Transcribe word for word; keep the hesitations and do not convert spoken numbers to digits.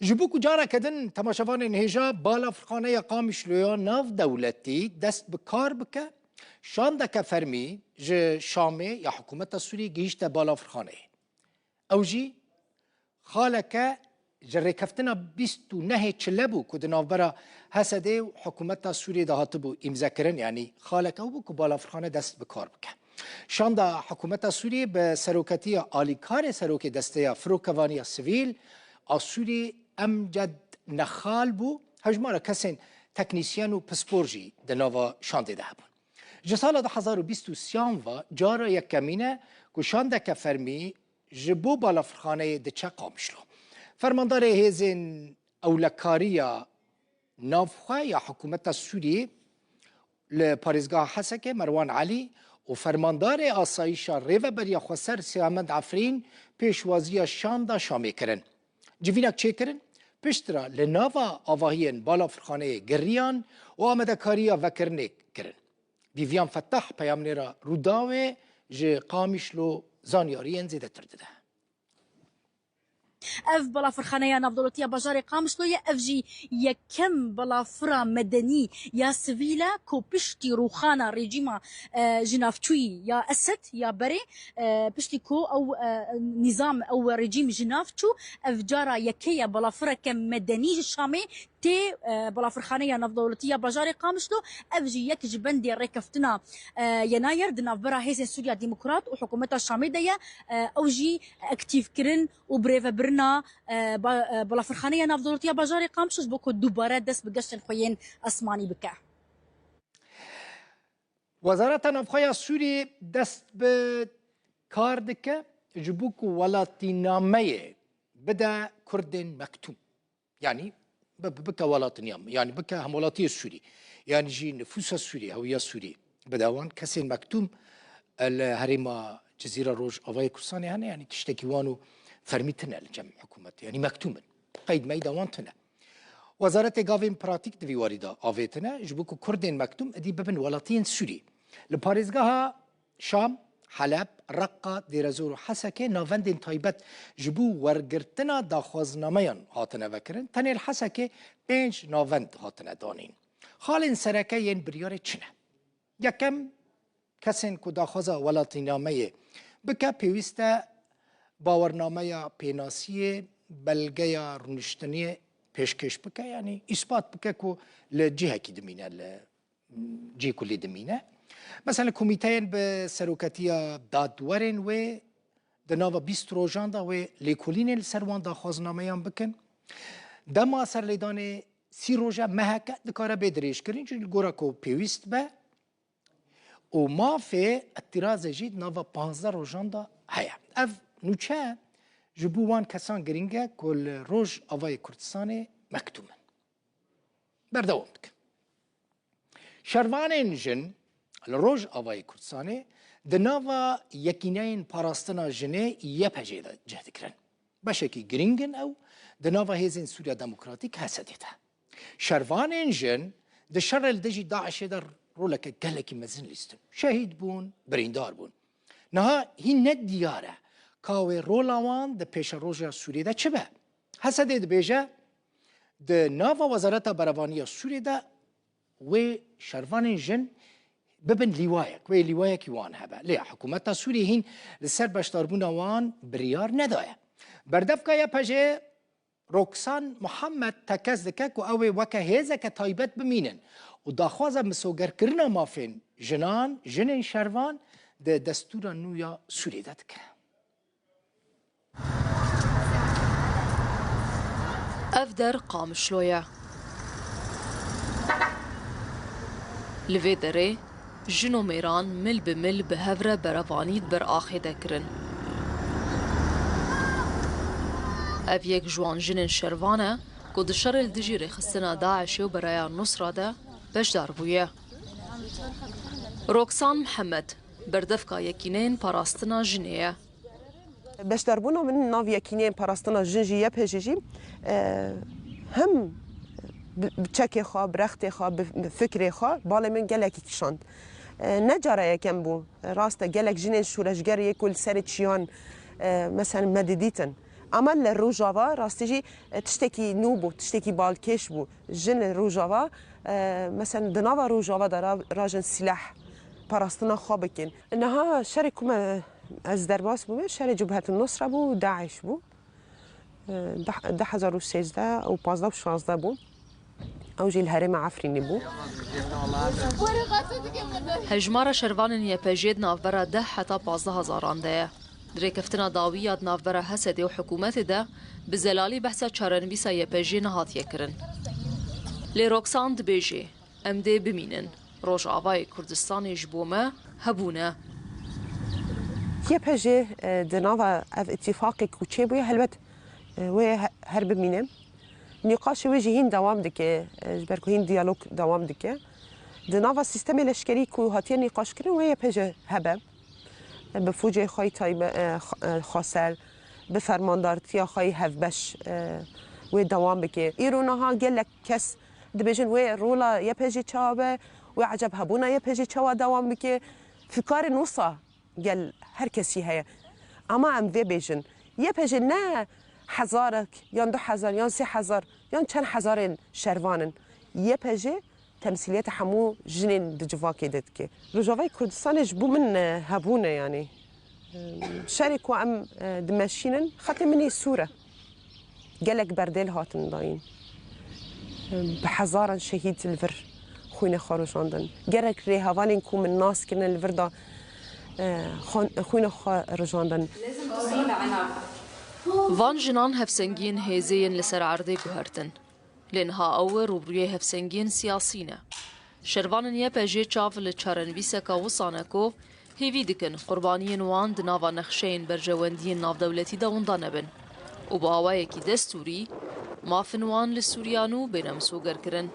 Ji bo ku careke din temaşevanên hêja balafirxaneya Qamişloya navdewletî dest bi kar bike, şandeke fermî ji Şamê ya hikûmeta Sûriyê gihîşte balafirxaneyê. Ew jî xaleke ji rêkeftina bîst û nehê Çilebû ku di navbera H S D'ê û hikûmeta Sûriyê de hatibû îmzekirin, yanî xaleke ew bû ku balafirxane dest bi kar bike. Şanda hikûmeta Sûriyê bi seroketiya alîkarê serokê desteya firokevaniya sivîl a Sûrî Emced Nexal bû, hejmara kesên teknîsyen û pispor jî di nava şandê de hebûn. Ji sala du hezar û bîst û sêyan ve cara yekemîn e ku şandeke fermî ji bo balafirxaneyê diçe Qamişlo. Fermandarê hêzên ewlekariya navxwe ya hikûmeta Sûriyê li parêzgeha Hesekê Merwan Elî û fermandarê asayîşa Rêveberiya Xweser Siyahmend Efrîn pêşwaziya şanda Şamê kirin. Civînek çêkirin, piştre li nava avahiyên balafirxaneyê giriyan û amadekariya vekirinê kirin. Vîviyan Fetah peyamnêra Rûdawê ji Qamişlo zanyariyên zêdetir dide. Ev balafirxaneya navdewletî ya bajarê Qamişlo ye. Ev jî yekem balafira medenî ya sivîl e ku piştî rûxana rejîma, e, jinavçûyî ya Esed ya berê, e, piştî ku ew, e, nîzam, ew rejîm ji nav çû, ev cara yekê ye balafireke medenî ji Şamê tê, e, balafirxaneya navdewletî ya bajarê Qamişlo. Ev jî yek ji bendê rêkeftina, e, Yenayer di navbera Hêzên Sûriya Demokrat û hikûmeta Şamê de ye. E, ew jî aktîfkirin û birêvebirina, e, ba-, e, balafirxaneya navdewletî ya bajarê Qamişlo ji bo ku dubare dest bi geştên xwe yên esmanî bike. Wezareta Navxwe ya Sûriyê dest bi kar dike ji bo ku welatînameyê bide Kurdên mektûm. Yanî bi-, bi-, bike welatîname, yanî bike hemwelatiyê Sûrî. Yanî jî nifûsa Sûrî, hewiya Sûrî bide wan. Kesên mektûm, e, li herêma Cizîra Rojavayê Kurdistanê hene, yanî tiştekî wan û fermî tine li cem hikûmetê. Yanî mektûm in. Qeyd meyda wan tine. Wezaretê gavên pratîk di vî warî de avêtine, ji bo ku Kurdên mektûm êdî bibin welatiyên Sûrî. Li parêzgeha Şam, Heleb, Reqqa, Dêrezor û Hesekê navendên taybet ji bo wergirtina daxwaznameyan hatine vekirin. Tenê li Hesekê pênc navend hatine danîn. Xalên sereke yên biryarê çi ne? Yekem, kesên ku daxwaza welatînameyê bike, pêwîst e bawernameya pênasiyê, belgeya rûniştiniyê pêşkêş bike, yanî îspat bike ku li cihekî dimîne, li cihê ku lê dimîne. Mesela komîteyên bi seroketiya dadwerên wê di nava bîst rojan de wê lêkolînê li ser wan daxwaznameyan bikin. Dema serlêdanê sî roj e, meheke dikare bê dirêjkirin, jî li gora ku pêwîst be. Û mafê îtîrazê jî di nava panzdeh rojan de heye. Ev nûçe ji bo wan kesan girîng e ku li Rojavayê Kurdistanê mektûm in. Berdewam dikin. Şervanên jin li Rojavayê Kurdistanê di nava Yekîneyên Parastina Jinê, Y P J, de cih digirin. Beşekî girîng in ew di nava Hêzên Sûriya Demokratîk, H S D, de. Şervanên jin di şerê li dijî DAIŞê de roleke gelekî mezin lîstin. Şehîd bûn, birîndar bûn. Niha hîn ne diyar e ka wê rola wan di pêşeroja Sûriyê de çi be. H S D dibêje, di nava Wezareta Berevaniya Sûriyê de wê şervanên jin bibin lîwayek, wê lîwayekî wan hebe. Lê hikûmeta Sûriyê hîn li ser beşdarbûna wan biryar nedaye. Berdevka Y P J Roksan Muhammed tekez dike ku ew ê weke hêzeke taybet bimînin û daxwaza misogerkirina mafên jinan, jinên şervan di destûra nû ya Sûriyê de dike. Ev der Qamişlo ye. Li vê derê jin û mêran mil bi mil bi hev re berevanî di ber axê de kirin. Ev yek ji wan jinên şervan e ku di şerê li dijî rêxistina DAIŞê û Beraya Nusra de beşdar bûye. Roksan Mihemed, berdevka Yekîneyên Parastina Jinê ye. Beşdarbûna min nav Yekîneyên Parastina Jin jî, Y P J jî, e, him bi, bi çekê xwe, bi rextê xwe, bi, bi fikrê xwe balê min gelekî kişand. E, ne cara yekem bû. Rast e, gelek jinên şoreşger yê ku li serê çiyan, e, mesela me didîtin. Ama li Rojava rastî jî, e, tiştekî nû bû, tiştekî balkêş bû. Jin li Rojava, e, mesela di nava Rojava de ra-, rajin sîleh parastina xwe bikin. Niha şerê ku me, ez derbas bûme, şerê Cubhetun Nusra bû, DAIŞ bû. E, deh, du hezar û sêzdeh û pazdeh û şazdeh bû. Ew jî li herêma Efrînê bû. Hejmara şervanên Y P G di navbera deh heta pazdeh hezaran de ye. Di rêkeftina dawî ya di navbera H S D û hikûmetê de bi zelalî behsa çarenivîsa Y P G nehatiye kirin. Lê Roxanne dibêje, Em dê bimînin. Rojavayê Kurdistanê ji bo me hebûn e. Y P G, e, di nava ev îtîfaqê ku çêbûye, helbet, e, wê he-, her bimîne. Nîqaşê wê jî hîn dewam dike, e, ji ber ku hîn diyalog dewam dike. Di nava sîstemê leşkerî ku hatiye nîqaşkirin, wê Y P G hebe. Bi fûcê xwe yî taybe-, e, x-, e, xweser, bi fermandartiya xwe yî hevbeş, e, wê dewam bike. Îro niha gelek kes dibêjin wê rola Y P G çawa be, wê eceb hebûna Y P G çawa dewam bike. Fikarên wisa gel her kesî heye. Ama em vê bêjin, Y P G ne hezarek, yan du hezar, yan sê hezar, yan çend hezarên şervan in. Y P G temsîliyeta hemû jinên di civakê de dike. Rojavayê Kurdistanê ji bo min, e, hebûn e, yanî. E, şerê ku em, e, dimeşînin, xetê min ê sûr e. Gelek berdêl hatin dayîn. E, bi hezaran şehîd li vir xwînê xwe rijandin. Gelek rêhevalên ku min nas kirine li vir de, e, xwan-, xwînê xwe rijandin. Van jinan hevsengiyên hêzê yên li ser erdê guhertin. Lê niha ew rûbirûyê hevsengiyên siyasî ne. Şervanên Y P G çav li çarenivîseka wisa ne ku hêvî dikin qurbaniyên wan di nava nexşeyên berjewendiyên navdewletî de winda nebin û bi awayekî destûrî mafên wan li Sûriya nû bêne misogerkirin.